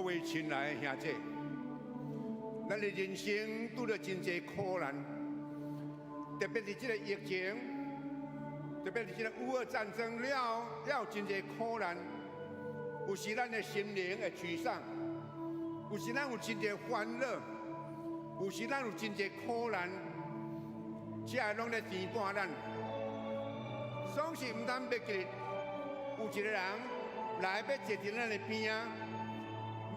各位親愛的兄弟，咱的人生拄著真濟苦難，特別是這个疫情，特別是這个烏俄戰爭了，了有真濟苦難。有時咱的心靈會沮喪，有時咱有真濟煩惱，有時咱有真濟苦難，這個攏咧牽絆咱。總是毋通袂記得，有一個人來欲坐佇咱的邊仔，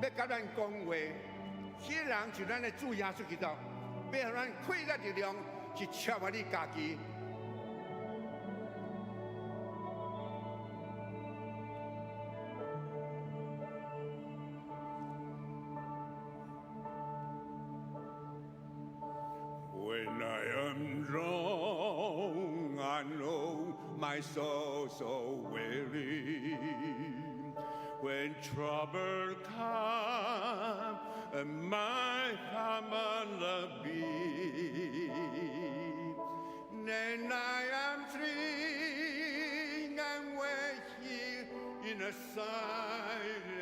欲佮咱講話。彼個人就是咱的主耶穌基督，欲予咱氣力力量是超越你家己。 When I am down and oh, my soul so weary, when trouble come and my heart be, then I am strong and with Him in a silent